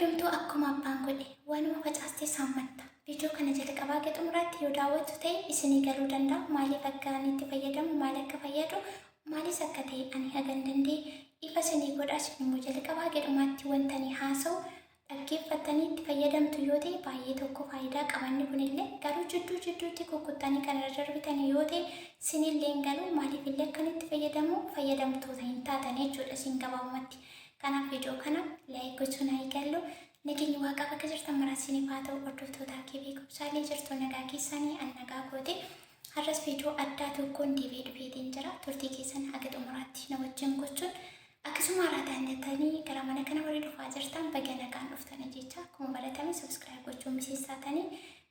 hundumtuu akkuma abbaan godhe waanuma facaaste saammatta. Viidiyoo kana jalqabaa haga xumuraatti yoo daawwattu ta'e isinii galuu danda'a. Maaliif akka ani itti fayyadamu, maal akka fayyadu, maalis akka ta'e ani hagan danda'e ifa isinii godha. Isin immoo jalqabaa haga dhumaatti wanta ani haasa'u dhaggeeffattanii itti fayyadamtu yoo ta'e baay'ee tokko faayidaa qaba inni kunillee. Garuu jidduu jidduutti kukkuttanii kan irra darbitanii yoo ta'e sinillee hin galu maaliifillee akka inni itti fayyadamu fayyadamtoota hin taatan jechuudha isin gabaabumatti. Kanaaf viidiyoo kana like gochuun haa eegallu. Nageenyi Waaqaa bakka jirtan maraa isiniif haa ta'u hordoftootaa kee beekumsaalee jirtu nagaa keessanii an nagaa kooti. Har'as viidiyoo addaa tokkoon deebi'ee dhufeetiin jira. Turtii keessan haga xumuraatti na wajjin gochuun akkasuma haaraa ta'anii gara mana kana warri dhufaa jirtan baga nagaan dhuftanii jecha akkuma baratame subscribe gochuun miseensa taatanii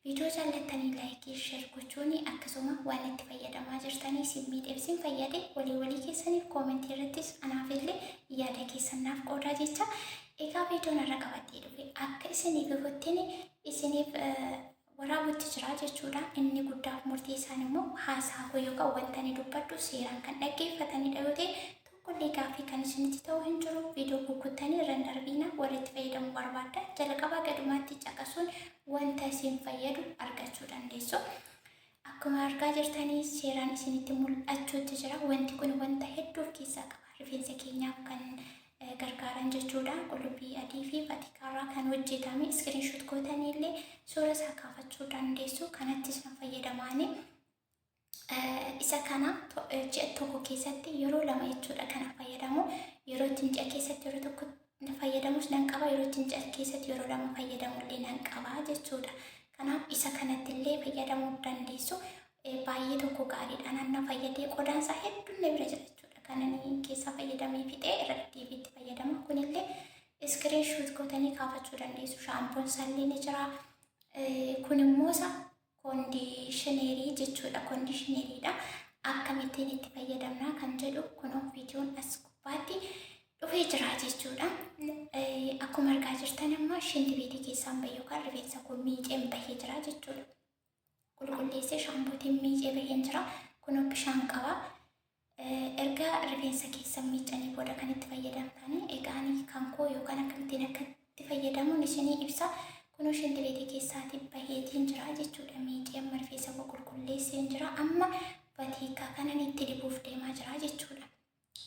viidiyoo jaallattanii like share gochuun akkasuma waan itti fayyadamaa jirtanii isin miidheef isin fayyade walii walii keessaniif koomentii irrattis anaaf illee yaada keessan naaf qoodaa jecha. Egaa viidiyoon har'a qabadhee dhufe akka isiniif ifuttiin isiniif waraabutti jira jechuudha. Inni guddaaf murteessaan immoo haasaa koo yookaan wanta ani dubbadhu seeraan kan dhaggeeffatanidha yoo ta'e tokkollee gaaffii kan isinitti ta'u hin jiru. Viidiyoo kukkuttanii irra hin darbiina warri itti fayyadamuu barbaaddan jalqabaa gadumaatti caqasuun wanta isin fayyadu argachuu dandeessu. Akkuma argaa jirtanii seeraan isinitti mul'achuutti jira. Wanti kun wanta hedduu of keessaa qaba. Rifeensa keenyaaf kan gargaaran jechuudha. Qullubbii adii fi fatikaarraa kan hojjetame screenshot gootanii illee suura isaa kaafachuu dandeessu. Kanattis na fayyadamaani. Isa kana ji'a tokko keessatti yeroo lama jechuudha kana fayyadamu. Yeroo ittiin ji'a keessatti yeroo tokko fayyadamus nan qaba. Yeroo ittiin ji'a keessatti yeroo lama fayyadamu illee nan qaba jechuudha. Kanaaf isa kanatti illee fayyadamuu dandeessu. Baay'ee tokko gaariidha. Nan fayyadee qodaan isaa hedduun na bira jira jechuudha. Kan ani keessaa fayyadamee fixee irra deddeebiitti itti fayyadama. Kunillee screenshot gootanii kaafachuu dandeessu. Shaampoon isaallee ni jira. Kun immoo isa conditionerii jechuudha. Conditioneriidha. Akkamittiin itti fayyadamna kan jedhu kunoo viidiyoon as gubbaatti dhufee jira jechuudha. Akkuma argaa jirtan amma shinti beetii keessaan bahe yookaan rifeensa koo miiceen bahee jira jechuudha. Qulqulleessee shaambootiin miicee baheen jira. Kunoo bishaan qaba. Erga rifeensa keessan miicanii booda kan itti fayyadamtanii egaa ani kan koo yookaan akkamittiin akka itti fayyadamuun isinii ibsa. Kunoo shinti beetii keessaatii baheetiin jira jechuudha. Miicee amma rifeensa koo qulqulleesseen jira. Amma batiikaa kanan itti dibuuf deemaa jira jechuudha.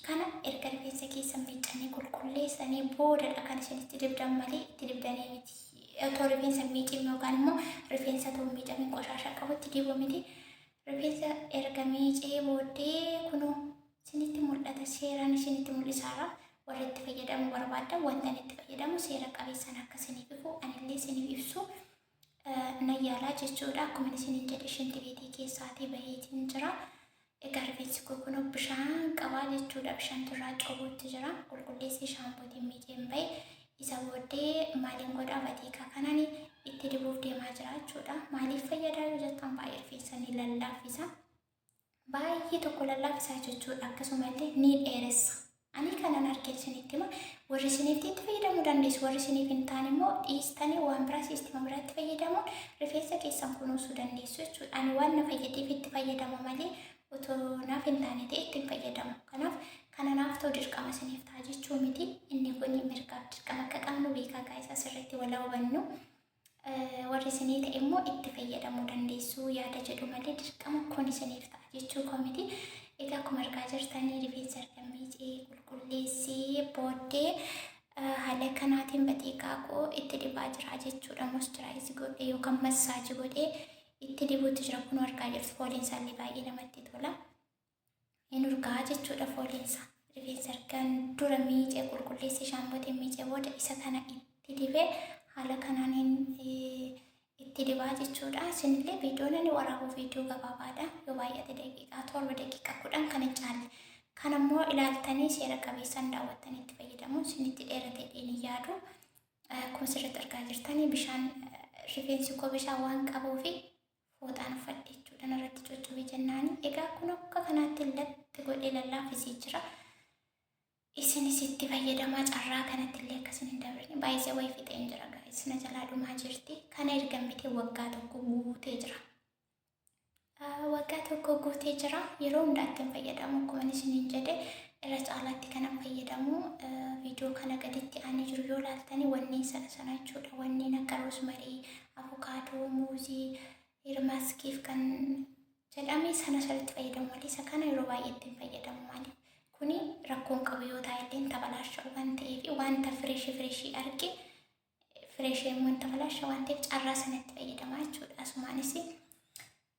Kana erga rifeensa keessan miiccanii qulqulleessanii boodadha kan isin itti dibdan malee itti dibdanii miti. Otoo rifeensa miicin yookaan immoo rifeensa otoo miicamin qoshaashaa qabutti dibu miti. Rifeensa erga miicee booddee kunoo isinitti mul'ata seeraan isinitti mul'isaara. Warri itti fayyadamuu barbaaddan wanta inni itti fayyadamu seera qabeessaan akka isiniif ifu anillee isiniif ibsu nan yaalaa jechuudha. Akkuma isiniin jedhe shinti beetii keessaatii baheetiin jira. Egaa rifeensi koo kunoo bishaan qabaa jechuudha. Bishaantu irraa cobuutti jira. Qulqulleessee shaambootiin miiceen bahe. Isa booddee maaliin godhaa batiikaa kanaan itti dibuuf deemaa jira jechuudha. Maaliif fayyadaa yoo jettan baay'ee rifeensa ni lallaaffisa. Baay'ee tokko lallaaffisa jechuudha. Akkasuma illee ni dheeressa. Ani kanan arge isinitti hima. Warri isiniif itti fayyadamuu dandeessu. Warri isiniif hin taane immoo dhiistanii waan biraa siistima biraatti fayyadamuun rifeensa keessan kunuunsuu dandeessu jechuudha. Ani waan na fayyadeef itti fayyadama malee otoo naaf hin taane ta'e itti hin fayyadamu. Kanaaf kana naaf ta'u dirqama isiniif ta'a jechuu miti. Inni kun mirgaaf dirqama akka qabnu beekaa gaa'isa sirriitti wal hubannu. Warri isinii ta'e immoo itti fayyadamuu dandeessu yaada jedhu malee dirqama kun isiniif ta'a jechuu koo miti. Egaa akkuma argaa jirtanii rifeensa erga miicee qulqulleessee booddee haala kanaatiin batiikaa koo itti dibaa jira jechuudha. Moisturize godhee yookaan massage godhee itti dibuutti jira. Kun argaa jirtu fooliin isaallee baay'ee namatti tola. Hin urgaa'a jechuudha fooliin isaa. Rifeensa ergaan dura miicee qulqulleessee shaambootiin miicee booda isa kana itti dibee haala kanaan itti dibaa jechuudha. Isinillee viidiyoon ani waraabu viidiyoo gabaabaadha. Yoo baay'ate daqiiqaa 7 daqiiqaa 10 kan hin caalle. Kan ammoo ilaaltanii seera qabeessaan daawwattanii itti fayyadamuun isinitti dheerate jedheen yaadu. Akkuma asirratti argaa jirtanii bishaan rifeensi koo bishaan waan qabuufi fooxaan uffadhe jechuudha narratti coccobee jennaani. Egaa kun akka kanaatti latti godhee lallaaffisee jira. Isinis itti fayyadamaa carraa kanatti illee akkasin hin dabarine. Baay'isee wayii fixeen jira gaa'is na jalaa dhumaa jirti. Kana erga bitee waggaa tokko guutee jira. Waggaa tokko guutee jira. Yeroo hundaa ittiin fayyadamu akkuma isiniin jedhe. Irra caalaatti kanan fayyadamu viidiyoo kana gaditti aanee jiru yoo laaltanii wanneen sana sana jechuudha. Wanneen akka roosmarii, avukaadoo, muuzii, hirmaskiif kan jedhame sana sirriitti fayyadamu malee isa kana yeroo baay'ee ittiin fayyadamu. Maaliif kuni rakkoon qabu yoo taa'e illee tabalaasha'u waan ta'eef, wanta fireeshii fireeshii arge, fireeshii wanta balaasha waan ta'eef carraa sanatti fayyadamaa jechuudha. Asumaanis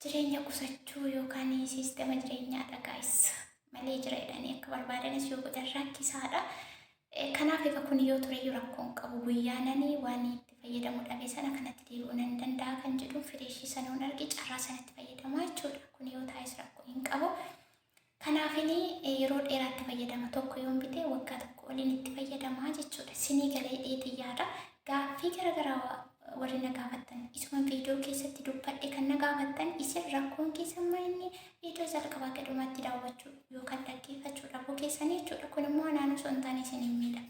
jireenya qusachuu yookaan siistema jireenyaadha guys malee jira jedhanii akka barbaadanis yoo godhan rakkisaadha. Kanaaf egaa kun yoo ture iyyuu rakkoon qabu, guyyaa nani waan itti fayyadamu dhabe sana kanatti deebi'uu nan danda'a kan jedhu fireeshii sana hin arge carraa sanatti fayyadamaa jechuudha. Kun yoo taa'es rakkoo hin qabu. Kanaafini yeroo dheeraatti fayyadama. Tokko yoon bite waggaa tokko oliin itti fayyadamaa jechuudha. Sinii galee dheetii yaada. Gaaffii garaagaraa warri na gaafattan, isuma viidiyoo keessatti dubbadhe kan na gaafattan, isin rakkoon keessan maa inni viidiyoo jalqabaa gadhumaatti daawwachuu yookaan dhaggeeffachuu dhabuu keessanii jechuudha. Kun immoo anaan osoo hin taane isin hin miidha.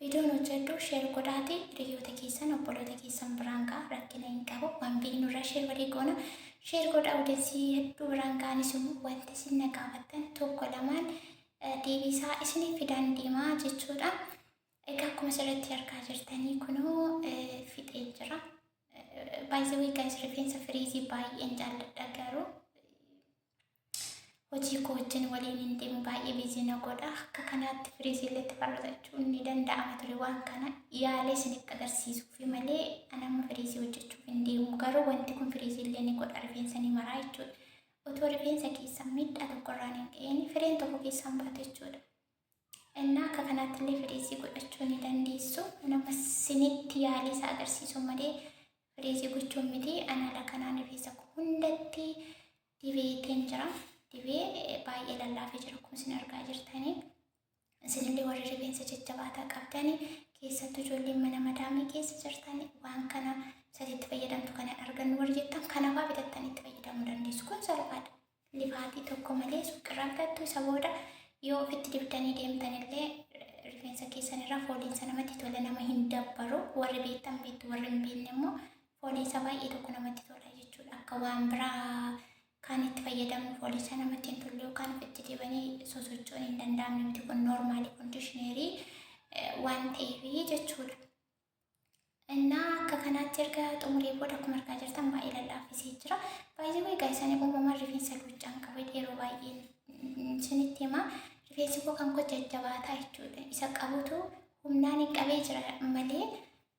Viidiyoon hojjedhu share godhaati hiriyoota keessan, obboloota keessan biraan ga'a. Rakkina hin qabu, waan beeknu irraa share walii goona. Share godhaa, odeessii hedduu biraan ga'anis immoo wanta isin na gaafattan tokko lamaan deebiisaa isiniif fidaan deemaa jechuudha. Egaa akkuma asirratti argaa jirtanii kunoo fixee jira. Baay'ee wayii guys, rifeensa firiizii baay'een jaalladha, garuu hojii koo wajjin waliin hin deemu, baay'ee busy na godha. Akka kanaatti firiizii itti farratachuun ni danda'ama ture, waan kana yaalee isinitti agarsiisuufi malee ani amma firiizii hojjechuuf hin deemu. Garuu wanti kun firiizii illee ni godha, rifeensa ni maraa jechuudha. Otoo rifeensa keessan miidhaa tokko irraan hin ga'in fireen tokko keessaan baatu jechuudha. Innaa akka kanaatti illee firiizii godhachuu ni dandeessu. Nama isinitti yaalii isaa agarsiisu malee firiizii gochuun miti. Ani haala kanaan rifeensa koo hundatti dibeeteen jira. Dibee baay'ee lallaafee jira akkuma isin argaa jirtanii. Isinillee warri rifeensa jajjabaataa qabdanii, keessattuu ijoolleen mana madaamii keessa jirtan, waan kana sadiitti fayyadamtu kana argannu warri jettan, kanafaa bitattanii itti fayyadamuu dandeessu. Kun salphaadha. Lifaatii tokko malee suuqirraa bitattu. Isa booda yoo ofitti dibdanii deemtanillee rifeensa keessanirraa fooliinsa namatti tola, nama hin dabbaru. Warri beektan beektu, warri hin beekne immoo fooliinsa baay'ee tokko namatti tola jechuudha. Akka waan biraa kan itti fayyadamu fooliinsa namatti hin tolle yookaan ofitti dibanii sosocho'uun hin danda'amne miti. Kun normaalii conditionerii waan ta'eef jechuudha. Innaa akka kanaatti erga xumuree booda akkuma argaa jirtan baay'ee lallaaffisee jira. Baay'ee egaa isaan uumamaan rifeensa luuccaan qabu yeroo baay'ee isinitti hima. Rifeensi koo kan koo jajjabaataa jechuudha. Isa qabutu humnaan hin qabee jira malee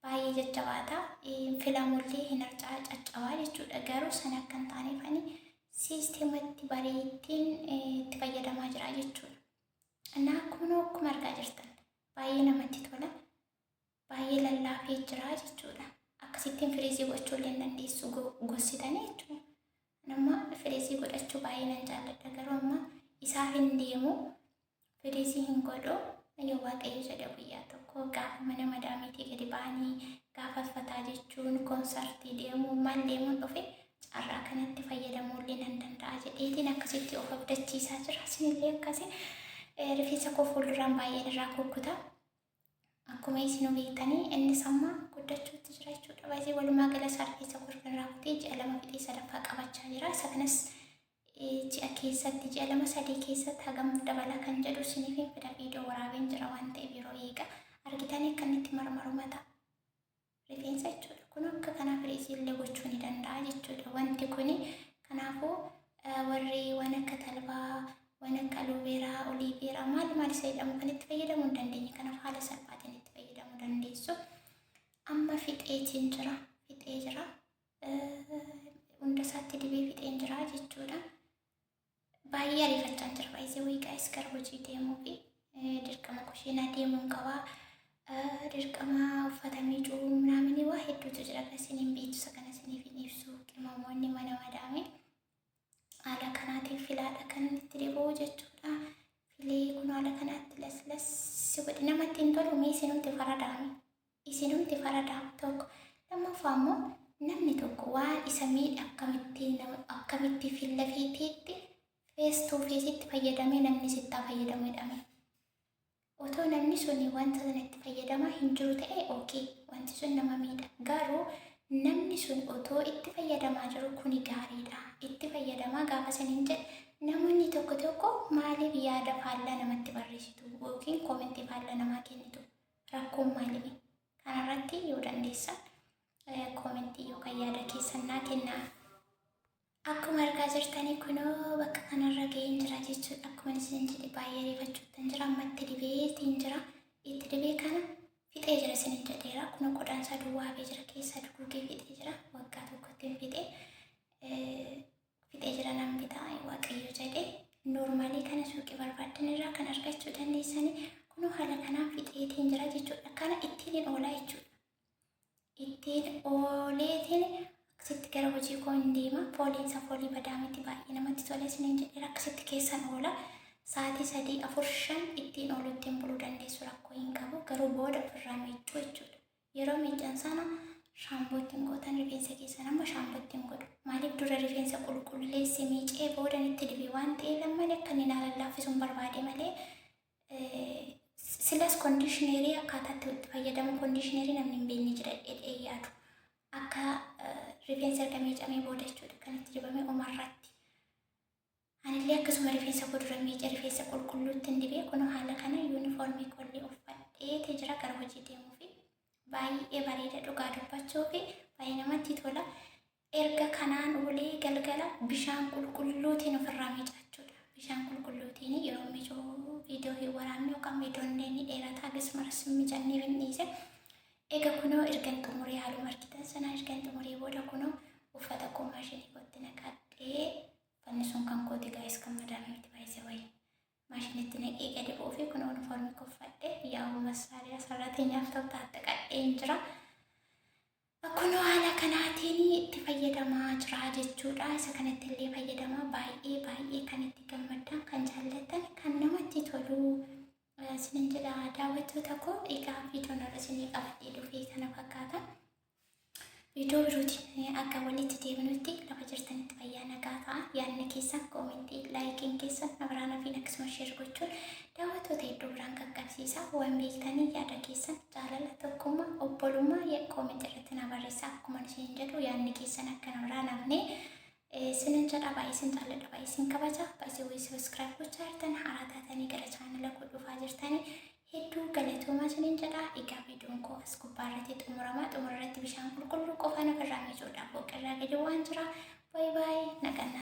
baay'ee jajjabaataa. Filamullee hin harcaa, caccabaa jechuudha. Garuu sana akka hin taaneef ani siisteematti bareettiin itti fayyadamaa jira jechuudha. Innaa akkuma argaa jirtan baay'ee namatti tola. Baay'ee lallaafee jira jechuudha. Akkasittiin firiizii gochuu illee dandeessu gossitanii jechuudha. Nama firiizii godhachuu baay'ee nan jaalladha, garuu amma isaaf hin deemu, firiizii hin godhu. Yoo Waaqayyo jedhe guyyaa tokko gaafa mana madaamiitii gadi ba'anii gaafa uffataa jechuun koonsartii deemuu maal deemuun dhufe carraa kanatti fayyadamuu illee nan danda'a jedheetiin akkasitti of abdachiisaa jira. Isinillee akkasi. Rifeensa koo fuulduraan baay'een irraa kukkuta. Akkuma isin beektanii innis amma guddachuutti jira jechuudha. Baay'ee walumaa gala isaa rifeensa koo irraa kutee ji'a 2 fixee sadaffaa qabachaa jira. Isa kanas ji'a keessatti, ji'a 2 3 keessatti hagam dabala kan jedhu isiniif hin fida. Viidiyoo waraabeen jira waan ta'eef yeroo eega argitanii akka inni itti marmaru mataa rifeensa jechuudha. Kun akka kanaa firiizii illee gochuu ni danda'a jechuudha. Wanti kuni kanaafuu warri waan akka talbaa, waan akka aluuveeraa, oliiveeraa maal maal isa jedhamu kan itti fayyadamuu hin dandeenye, kanaaf haala salphaatiin itti fayyadamuu dandeessu. Amma fixeetiin jira. Fixee jira. Hunda isaatti dibee fixeen jira jechuudha. Baay'ee ariifachaa jira. Baay'ee wayii guys, gara hojii deemuu fi dirqama kushiinaa deemuun qabaa. Dirqama uffata miicuu minaaminii waa hedduutu jira. Kan isiniin beektu isa kana isiniif hin ibsu. Qimamoonni mana madaamii haala kanaatiin filaadha kan inni itti dibu jechuudha. Filee kun haala kanaatti laslassi godhe namatti hin tolu. Mee isinumti faradaami. Isinumti faradaa tokko. Lammaffaa immoo namni tokko waan isa miidhe akkamitti akkamitti filla fiitiitti face to faceitti fayyadamee namni sittaa fayyadamu jedhame. Otoo namni suni wanta sana itti fayyadamaa hin jiru ta'e, okay, wanti sun nama miidha. Garuu namni sun otoo itti fayyadamaa jiru kuni gaariidha, itti fayyadamaa gaafa saniin jedhe Namoonni tokko tokko maaliif yaada faallaa namatti barreessitu yookiin koomentii faallaa namaa kennitu? Rakkoon maaliifi? Kanarratti yoo dandeessan koomentii yookaan yaada keessan naa kennaa. Akkuma argaa jirtanii kunoo bakka kanarra ga'een jira jechuudha. Akkuma isin jedhe baay'ee ariifachuuttan jira. Amma itti dibeetiin jira. Itti dibee kana fixee jira isinin jedheera. Kunoo qodaan isaa duwwaa hafee jira. Keessaa duguugee fixee jira. Waggaa tokkotti hin fixee. Fixee jira nan bitaa waaqayyo jedhe. Noormaalii kana suuqii barbaaddan irraa kan argachuu dandeessanii kunoo haala kanaan fixeetiin jira jechuudha. Kana ittiin hin oolaa jechuudha. Ittiin ooleetiin akkasitti gara hojii koo hin deema. Fooliin isaa foolii badaa miti baay'ee namatti tola isiniin jedheera. Akkasitti keessan oola. Sa'aatii 3, 4, 5 ittiin ooluu ittiin buluu dandeessu rakkoo hin qabu. Garuu booda ofirraa miiccuu jechuudha. Yeroo miiccan sana shaamboo ittiin gootan rifeensa keessan amma shaamboo ittiin godhu. Maaliif dura rifeensa qulqulleesse miicee boodan itti dibe waan ta'eef malee akka inni naa lallaaffisu hin barbaade malee silas kondiishineerii akkaataa itti fayyadamu kondiishineerii namni hin beekne jira jedhee yaadu. Akka rifeensa erga miicamee booda jechuudha kan itti dibame omarratti. Anillee akkasuma rifeensa koo dura miice rifeensa qulqulluuttin dibee kunoo haala kana yuunifoormii koollee uffadheeti jira gara hojii deemuufi baay'ee bareeda dhugaa dubbachuufi baay'ee namatti tola. Erga kanaan oolee galgala bishaan qulqulluutiin ofirraa miicaachuudha. Bishaan qulqulluutiin yeroo miicuu viidiyoo hin waraabne yookaan viidiyoon illee ni dheerata hagas maras hin miicanneef hin dhiise. Ega kunoo ergan xumuree haaluma argitan sanaan ergan xumuree booda kunoo uffata koo maashinii kootti naqadhee Uffanni sun kan kooti guys kan madaamii miti by the way. Maashinitti naqee gadi bu'uu fi kun uniformii koo uffadhe yaa'u massaariyaa sarrateenyaaf ta'u taattaqadheen jira. Kunoo haala kanaatiin itti fayyadamaa jira jechuudha. Isa kanatti illee fayyadamaa baay'ee baay'ee kan itti gammaddan kan jaallattan kan namatti tolu isinin jedha daawwattoota koo. Egaa viidiyoon har'a isinii qabadhee dhufee kana fakkaata. Viidiyoo birootiin akka walitti deebinutti lafa jirtanitti fayyaa nagaa ta'a. Yaadni keessan koomentii, laayikiin keessan na biraan hafiin akkasuma sheer gochuun daawwattoota hedduu biraan qaqqabsiisa. Waan beektanii yaada keessan jaalala, tokkummaa, obbolummaa koomentii irratti na barreessaa. Akkuma isin jedhu yaadni keessan akka na biraan hafne isinin jedha. Baay'ee isin jaalladha, baay'ee isin kabaja. Baay'ee wayii subscribe gochaa jirtan haaraa taatanii gara chaanala koo dhufaa jirtanii Hedduu galatoomaa isiniin jedha. Egaa viidiyoon koo as gubbaa irratti xumurama. Xumura irratti bishaan qulqulluu qofaan ofirraa miicuudhaaf fooqirraa gadi bu'aan jira. Baay baay naqannaa.